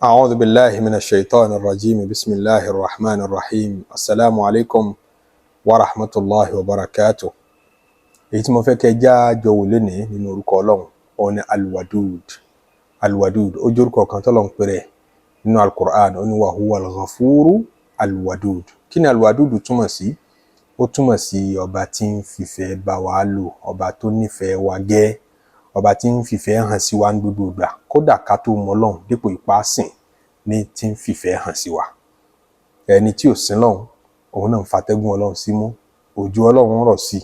أعوذ بالله من الشيطان الرجيم. بسم الله الرحمن الرحيم. السلام عليكم ورحمة الله وبركاته. Èyí tí mo fẹ́ kẹ́ já jọ wò lénìí nínú orúkọ Ọlọ́run òun ni Alwadud. Alwadud, ó jẹ́ orúkọ kan tọ́lọ́run pè rẹ̀ nínú Alukur'an. Ó ní wa huwa al-ghafuru alwadud. Kí ni Alwadud túmọ̀ sí? Ó túmọ̀ sí ọba tí ń fìfẹ́ bá wa lò, ọba tó nífẹ̀ẹ́ wa gẹ́, ọba tí ń fìfẹ́ hàn sí wa ní gbogbo ìgbà, kódà ká tó mọ Ọlọ́run dípò ipá sìn ní tí ń fìfẹ́ hàn sí wa. Ẹni tí ò sin lọ́hùn, òun náà ń fatẹ́gùn Ọlọ́run símú, òjò Ọlọ́run rọ̀ sí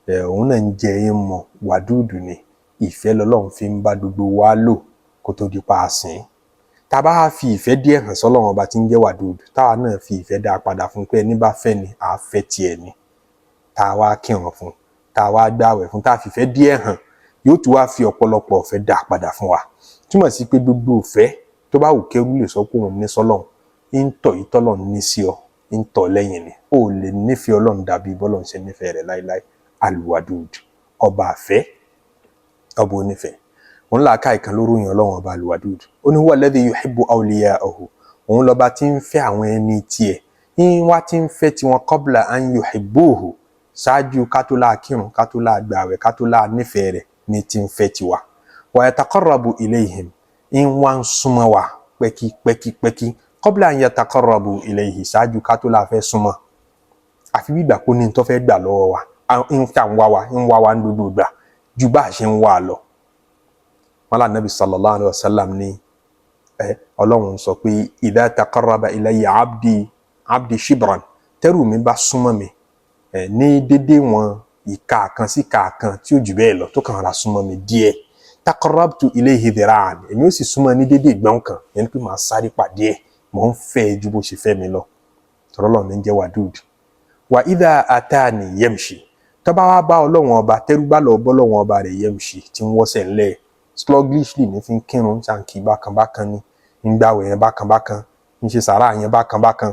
ẹ, òun náà ń jẹ ẹ́ mọ̀. Wàdúùdù ni ìfẹ́ lọ́lọ́run fi ń bá gbogbo wa lò kó tó di pa àsìn. Tá a bá fi ìfẹ́ díẹ̀ hàn sọ́lọ́run ọba tí ń jẹ́ wàdúùdù, táwa náà fi ìfẹ́ dá a padà fún pé ẹni bá fẹ́ ni àá fẹ́ tiẹ̀ ni, tá a wá kírun fún, tá a wá gbààwẹ̀ fún, tá a fìfẹ́ díẹ̀ hàn, yóò tún wá fi ọ̀pọ̀lọpọ̀ ọ̀fẹ́ dá a padà fún wa. Túmọ̀ sí pé gbogbo ìfẹ́ tó bá wù kẹ́rú lè sọ pé òun ní sọ́lọ́run, ń tọ̀ yìí tọ́lọ́run ní sí ọ, ń tọ̀ lẹ́yìn ni. Ó lè nífẹ̀ẹ́ Ọlọ́run dàbí bọ́lọ́run ṣe nífẹ̀ẹ́ rẹ̀ láéláé. Alwadud, ọba àfẹ́, ọba onífẹ̀ẹ́. Òun làákà ìkan ló ròyìn Ọlọ́run ọba Alwadud. Ó ní huwa alladhi yuhibbu awliya'ahu, òun lọ́ba tí ń fẹ́ àwọn ẹni tiẹ̀, ń wá tí ń fẹ́ tiwọn, qabla an yuhibbuhu, ṣáájú ká tó láà kírun, ká tó láà gbààwẹ̀, ká tó láà nífẹ̀ẹ́ rẹ̀ ní tí ń fẹ́ tiwa. Wa yataqarrabu ilayhim, ń wá ń súnmọ́ wa pẹ́kí pẹ́kí pẹ́kí, qabla an yataqarrabu ilayhi, ṣáájú ká tó láà fẹ́ súnmọ́. Àfi bí ìgbà kó ní tó fẹ́ gbà lọ́wọ́ wa, ń tà ń wá wa, ń wá wa ń gbogbo ìgbà ju bá a ṣe ń wá a lọ. Wọn là nàbì sallallahu alayhi wa sallam ní ẹ Ọlọ́run sọ pé idha taqarraba ilayya abdi abdi shibran, tẹ́rù mi bá súnmọ́ mi ẹ ní dédé wọn ìka kan sí ìka kan tí ó jù bẹ́ẹ̀ lọ, tó kàn ra súnmọ́ mi díẹ̀, taqarrabtu ilayhi dhira'an, èmi ó sì súnmọ́ ní dédé ìgbọ̀n kan, yẹn pé màá sáré pàdé ẹ̀, mò ń fẹ́ ju bó ṣe fẹ́ mi lọ. Tọ́lọ́ ní jẹ́ wàdúùd. Wa idha atani yamshi, tó bá wá bá Ọlọ́run ọba, tẹ́rú bá lọ bọ́ Ọlọ́run ọba rẹ̀, yamshi, tí ń wọ́sẹ̀ ńlẹ̀ sluggishly, ní fi ń kírun ṣàǹkì bákan bákan, ní ń gbàwẹ̀ yẹn bákan bákan, ń ṣe sàrà yẹn bákan bákan,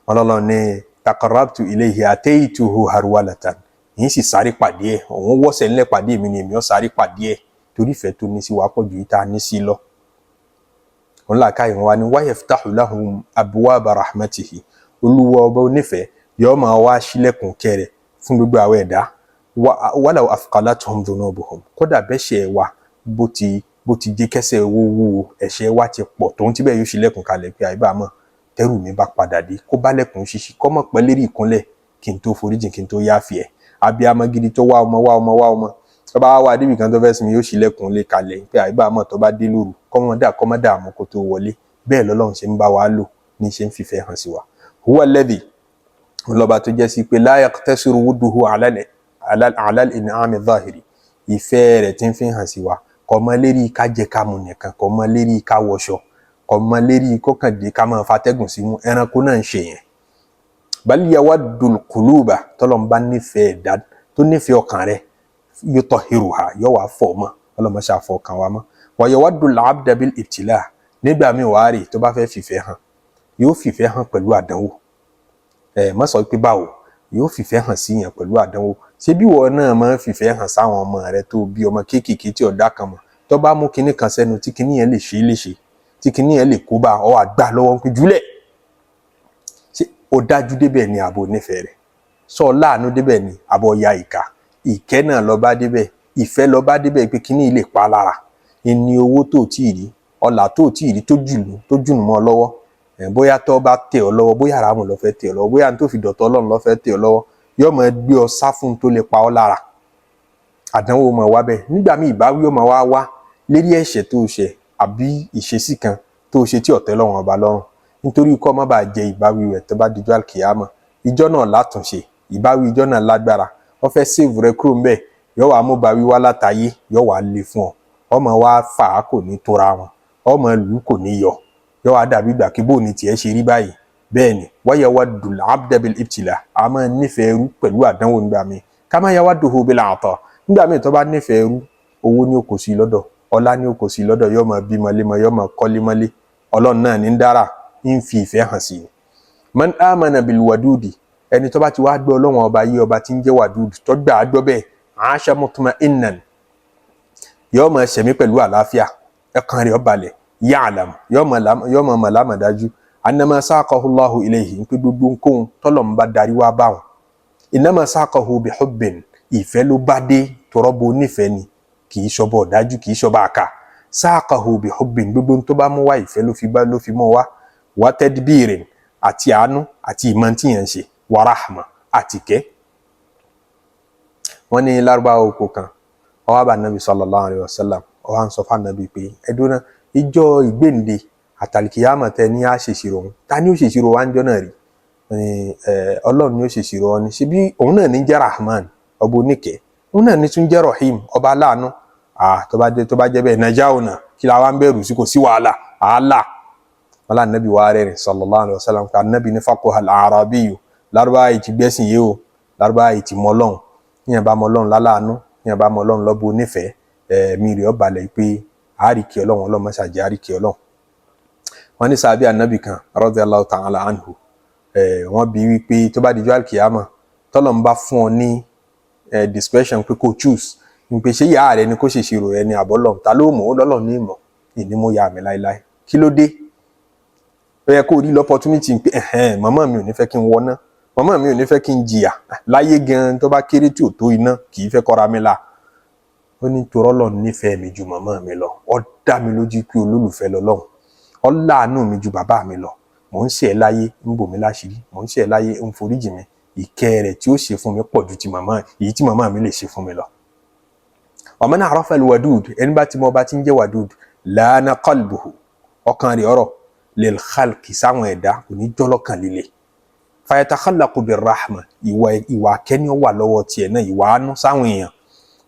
Ọlọ́run ní taqarrabtu ilayhi ataytuhu harwalatan, yìí sì sáré pàdé ẹ̀. Òun wọ́sẹ̀ ńlẹ̀ pàdé mi ni, èmi ó sáré pàdé ẹ̀, torí ìfẹ́ tó ní sí wa pọ̀ ju ìta ní sí lọ. Òun làákà ìwọ̀n wa ni wa yaftahu lahum abwaba rahmatihi, Olúwa ọba onífẹ̀ẹ́ yóò máa wá sílẹ̀kùn kẹrẹ̀ fún gbogbo àwọn ẹ̀dá, walaw athqalathum dhunubuhum, kódà bẹ́ṣẹ̀ wa bó ti jẹ́ kẹsẹ̀ owó wúwo, ẹ̀ṣẹ̀ wa ti pọ̀ tó ń tí bẹ́ẹ̀, yóò sílẹ̀kùn kalẹ̀ pé àyíbá mọ̀ tẹ́rù mi bá padà dé, kó bá lẹ̀kùn ṣíṣí, kọ́ mọ̀ pẹ́ lérí ìkúnlẹ̀ kí n tó foríjìn, kí n tó yáfi ẹ̀. Abiyamọ gidi tó wá ọmọ, wá ọmọ, wá ọmọ, tó bá wá débi kan tó fẹ́ sinmi, yóò ṣílẹ̀kùn lé kalẹ̀ pé àyíbá mọ̀ tó bá dé lóru, kọ́mọ dààmú kó tó wọlé. Bẹ́ẹ̀ lọ́lọ́run ṣe ń bá wa lò ní ṣe ń fìfẹ́ hàn sí wa. Huwa alladhi, ńlọba tó jẹ́ sí pé la yaqtasiru wudduhu ala al-in'ami adh-dhahiri, ìfẹ́ rẹ̀ tí ń fi hàn sí wa kò mọ lérí ká jẹ ká mu nìkan, kò mọ lérí ká wọṣọ, kò mọ lérí kókàndé ká máa fatẹ́gùn sí mú. Ẹranko náà ń ṣe yẹn. Bal yawaddul quluba, tọ́lọ́n bá nífẹ̀ẹ́ ẹ̀dá tó nífẹ̀ẹ́ ọkàn rẹ̀, yutahhiruha, yóò wá fọ̀ mọ́. Ọlọ́mọ ṣàfọ̀ ọkàn wa mọ́. Wa yawaddul abda bil ibtila, nígbà míì wàá rè tó bá fẹ́ fìfẹ́ hàn, yóò fìfẹ́ hàn pẹ̀lú àdánwò. Ẹ má sọ pé báwo yóò fìfẹ́ hàn sí yẹn pẹ̀lú àdánwò. Ṣé bí ìwọ náà máa ń fìfẹ́ hàn sáwọn ọmọ rẹ tó bí, ọmọ kéékèèké tí ọ̀dà kan mọ̀, tó bá mú kinní kan sẹ́nu tí kinní yẹn lè ṣe é léṣe, tí kinní yẹn lè kó bá ọ, àgbà lọ́wọ́ ń pé jùlẹ̀, ṣé o dájú débẹ̀ ni àbò nífẹ̀ẹ́ rẹ̀ sọ láàánú débẹ̀ ni àbọ̀ ya ìka? Ìkẹ́ náà lọ bá débẹ̀, ìfẹ́ lọ bá débẹ̀ pé kinní lè pa lára ìní owó tó tí ì rí, ọlà tó tí ì rí, tó jùlù tó jùnù mọ́ ọ lọ́wọ́. Bóyá tó bá tẹ̀ ọ́ lọ́wọ́, bóyá àràmù ló fẹ́ tẹ̀ ọ́ lọ́wọ́, bóyá tó fi dọ̀tọ̀ Ọlọ́run ló fẹ́ tẹ̀ ọ́ lọ́wọ́, yóò máa gbé ọ sá fún tó lè pa ọ́ lára. Àdánwò máa wá bẹ́ẹ̀. Nígbà míì, ìbáwí ó máa wá wá lérí ẹ̀ṣẹ̀ tó ṣẹ̀ àbí ìṣesí kan tó ṣe tí ọ̀tẹ́ lọ́wọ́n ọba lọ́rùn, nítorí kó má bàa jẹ ìbáwí rẹ̀ tó bá dijọ́ àlùkìyámọ̀. Ìjọ náà látúnṣe, ìbáwí ìjọ náà lágbára. Wọ́n fẹ́ save rẹ kúrò ńbẹ̀, yóò wá mú báwí wá látàyé, yóò wá le fún ọ, ọmọ wa fà á kò ní tóra wọn, ọmọ lù kò ní yọ, yóò wá dàbí ìgbà kí bóun ní tiẹ̀ ṣe rí báyìí. Bẹ́ẹ̀ ni wa yawaddul abda bil ibtila, a máa nífẹ̀ẹ́ ẹrú pẹ̀lú àdánwò nígbà míì, kama yawadduhu bil ata, nígbà míì tó bá nífẹ̀ẹ́ ẹrú, owó ní ó kò sí lọ́dọ̀, ọlá ní ó kò sí lọ́dọ̀, yóò máa bímọ lémọ, yóò máa kọ́lé mọ́lé. Ọlọ́run náà ní ń dára, ń fi ìfẹ́ hàn sí i. Man amana bil wadudi, ẹni tó bá ti wá gbọ́ Ọlọ́run ọba yìí, ọba tí ń jẹ́ wàdúùdù, tó gbà á gbọ́ bẹ́ẹ̀, aasha mutma'innan, yóò máa ṣẹ̀mí pẹ̀lú àlàáfíà, ọkàn rẹ̀ ó balẹ̀. Ya'lam, yọmọ màlámà dájú, annama saqahu Allahu ilayhi, ń pé gbogbo nǹkan tọ́lọ̀ ń bá darí wá báwọn, innama saqahu bihubbin, ìfẹ́ ló bá dé, tọrọ́bù onífẹ̀ẹ́ ni, kì í ṣọbọ̀ dájú, kì í ṣọba àkà. Saqahu bihubbin, gbogbo tó bá mú wá, ìfẹ́ ló fi bá ló fi mú wá, wa tadbirin, àti àánú àti ìmọ̀ tí yẹn ń ṣe, wa rahma, àti kẹ́. Wọ́n ní lárúbáwá oko kan, ó wá bá nàbì sallallahu alayhi wa sallam, ó wá ń sọ fún ànàbì pé ẹdúná ìjọ ìgbéǹde àtàlìkìyàmọ̀ tẹ ní á ṣèṣirò òun, ta ni ó ṣèṣirò wá ń jọ náà rí? Ní Ọlọ́run ni ó ṣèṣirò ọ ní, ṣebí òun náà ní jẹ́ Rahman, ọba oníkẹ́, òun náà ní tún jẹ́ Rahim, ọba aláàánú. Tó bá dé, tó bá jẹ́ bẹ́ẹ̀, nàjà ọ̀nà kí la wá ń bẹ̀rù sí? Kò sí wàhálà àálà. Wọn lá nàbì wà rẹ̀rìn sallallahu alayhi wa sallam, ká nàbì ní faqaha al-arabiyyu, lárúbáwá yìí ti gbẹ́sìn yìí o, lárúbáwá yìí ti mọ Ọlọ́run. Yíyan bá mọ Ọlọ́run láláàánú, yíyan bá mọ Ọlọ́run lọ́bọ onífẹ̀ẹ́, ẹ̀mí rẹ̀ ó balẹ̀ pé àríkì Ọlọ́run, Ọlọ́run mọ́ṣáàjì àríkì Ọlọ́run. Wọ́n ní sàbí ànábì kan radiyallahu ta'ala anhu, wọ́n bi wípé tó bá dijọ́ àlùkìyàmà, tọ́lọ̀ ń bá fún ọ ní discretion pé kó choose ń pé ṣé ìyá rẹ ni kó ṣèṣirò rẹ ni àbọ́lọ̀, ta ló mọ̀? Ó lọ́lọ́ ní ìmọ̀ ìní mú ya mi láéláé. Kí ló dé? Ó yẹ kó rí l'opportunity pé ẹ̀hẹ́n, màmá mi ò ní fẹ́ kí n wọná, màmá mi ò ní fẹ́ kí n jìyà láyé gan, tó bá kéré tí ò tó iná, kì í fẹ́ kọ́ra mi là. Ó ní torọ́ lọ nífẹ̀ẹ́ mi ju màmá mi lọ, ó dá mi lójú pé olólùfẹ́ lọ́lọ́run, ó láàánú mi ju bàbá mi lọ. Mò ń ṣe ẹ́ láyé, ń bò mí láṣìírí, mò ń ṣe ẹ́ láyé, ń foríjì mi. Ìkẹ́ rẹ̀ tí ó ṣe fún mi pọ̀ ju ti màmá èyí tí màmá mi lè ṣe fún mi lọ. Wa man arafa al-wadud, ẹni bá ti mọ ọba tí ń jẹ́ wadud, lana qalbuhu, ọkàn rẹ̀ ọ̀rọ̀, lil khalqi, sáwọn ẹ̀dá, kò ní jọ́lọ́kàn líle. Fayatakhalaqu birrahma, ìwà akẹ́ni wà lọ́wọ́ tiẹ̀ náà, ìwà àánú sáwọn èèyàn.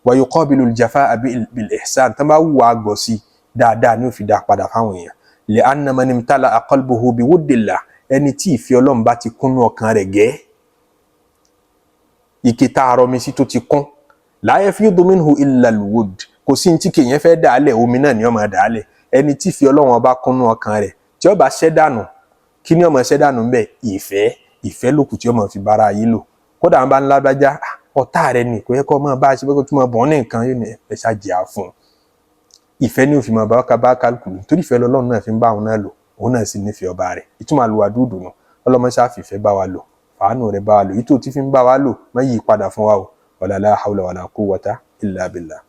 Wa yuqabilu al-jafaa bil ihsan, tán bá wùwà àgọ̀ sí dáadáa ní ó fi dá padà fáwọn èèyàn. Li'anna man imtala'a qalbuhu biwuddillah, ẹni tí ìfẹ́ Ọlọ́run bá ti kúnnú ọkàn rẹ̀ gẹ́ ike tá a rọmi sí tó ti kún, la yafidu minhu illa al-wudd, kò sí ní tí kèèyàn fẹ́ dàálẹ̀, omi náà ni ó máa dàálẹ̀. Ẹni tí ìfẹ́ Ọlọ́run ọba kúnnú ọkàn rẹ̀, tí ó bá ṣẹ́ dànù, kí ni ó máa ṣẹ́ dànù ńbẹ̀? Ìfẹ́. Ìfẹ́ lókù tí ó máa fi bára ayé lò. Kódà wọn bá ń lágbájá, ọ̀tá rẹ̀ ni, kò yẹ kó máa bá a ṣe pé kó tún máa bọ̀ ọ́ ní nǹkan, yóò ní ẹ ṣáàjì á fún un. Ìfẹ́ ní òfin máa bá kálukú lò, torí ìfẹ́ lọ́lọ́run náà fi ń bá òun náà lò, òun náà sì nífẹ̀ẹ́ ọba rẹ̀. Ìtumọ̀ àlùwàdúdù nù. Ọlọ́mọṣá fìfẹ́ bá wa lò, fàánù rẹ̀ bá wa lò, yìí tó ti fi ń bá wa lò, má yí padà fún wa o. Wala la hawla wala quwwata illa billah.